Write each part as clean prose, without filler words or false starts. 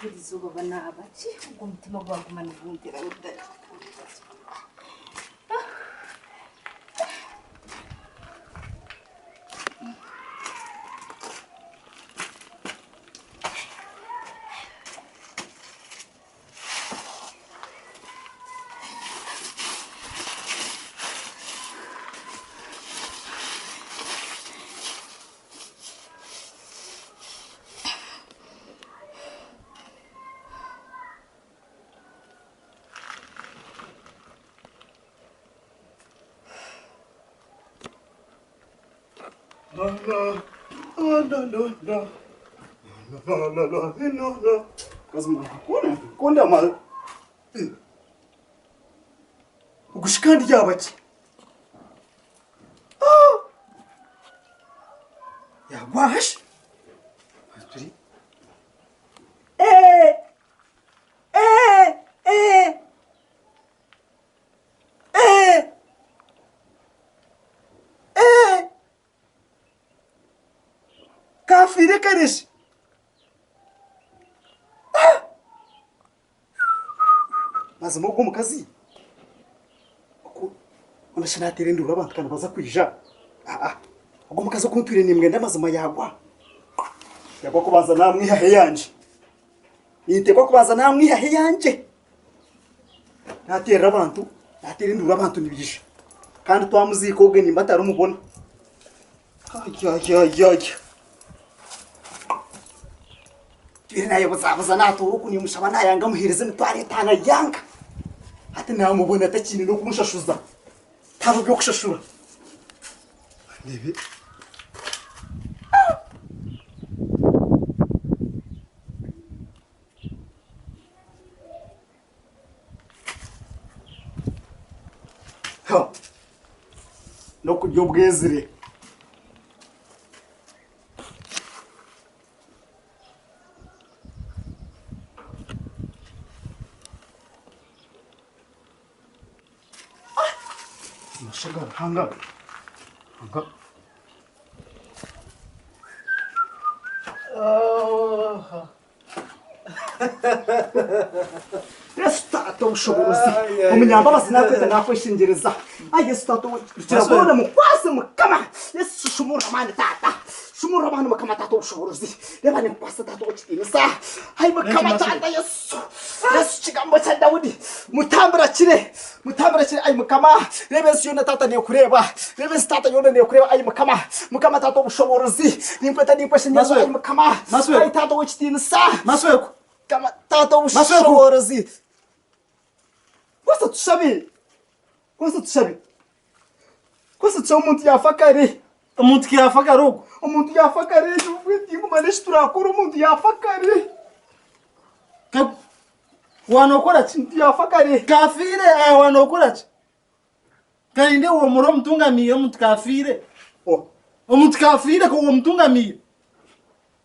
Buri izooba banaaba ki ogwo omutima gwaguma niguntera Ogu shi kandi yaaba ki? Yaagwa aha shi? Kaafiire kare shi? Mazima ogwo omukazi oku hoona shi naateera enduuru abantu ka nibaza kwija. Aa ogwo omukazi oku ntwire nimwenda mazima yaagwa. Nteekwa kubanza naamwihaho eyangye. Ninteekwa kubanza naamwihaho eyangye. Naateerera abantu, naateera enduuru abantu nibaija. Kandi twamuziika obwe nimba ntarimubona. Ayayayaya. Twine nayebuzabuza natuura oku nimushaba nayanga muhereza emitwaro etaano ayanga. Hati namubona takiine n'okunshashuza. Tihariho by'okushashura. Ndeebe. Ha! N'okurya obwezire. Amasha ga Ruhanga aga. Yesu taata obushoboorozi omunyambabazi nakweta nakweshengyereza ai Yesu taata rukira mukwase mukama Yesu shumurura amaani taata shumurura amaani mukama taata obushoboorozi reba ninkukwasa taata ow'ekitiinisa ai mukama taata Yesu Yesu kigambo kya Daudi mutambira kire mutambira kire ai mukama reba ensi yoona taata nekureeba reba ensi taata yoona nekureeba ai mukama mukama taata obushoboorozi ninkweta ninkweshengyereza ai mukama ai taata ow'ekitiinisa Masweko. Mukama taata obushoboorozi kwasa tushabe kwasa tushabe kwasa tushabe omuntu yaafa kare Omuntu ku yaafa kare ogwo. Omuntu yaafa kare tingumanya eki turakora omuntu yaafa kare Waanokora ki? Omuntu yaafa kare. Kaafiire aha waanokora ki? Karinde woomura omutungamiire omuntu kaafiire. Oh. Omuntu kaafiire ko womutungamiire.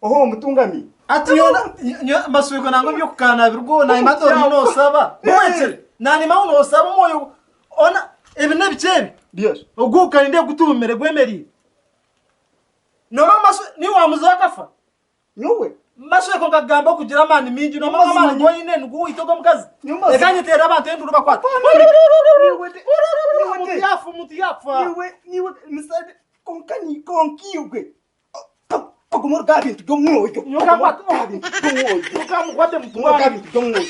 Oho omutungamiire. Ati nyowe masweko nangwa eby'okukaanabirwa naanyima hati orimu noosaba. Bwekire naanyima aho noosaba omwoyo ona ebi n'ebiki ebi? Byosha. Ogu karinde gutuumire gwemereire. Nooba maswe niiwe waamuziha akafa? Nyowe. Masweko nkakugamba okugira amaani maingi noomanya amaani agu oine nigo oita ogu omukazi? Reka nyeteerere abantu enduuru bakwate. Omuntu yaafa omuntu yaafa. Niiwe niiwe kwonka kwonka iwe Oguma ori aha bintu by'omwoyo. Nyowe Oguma ori aha bintu by'omwoyo. Nyowe kamukwate Oguma ori aha bintu by'omwoyo.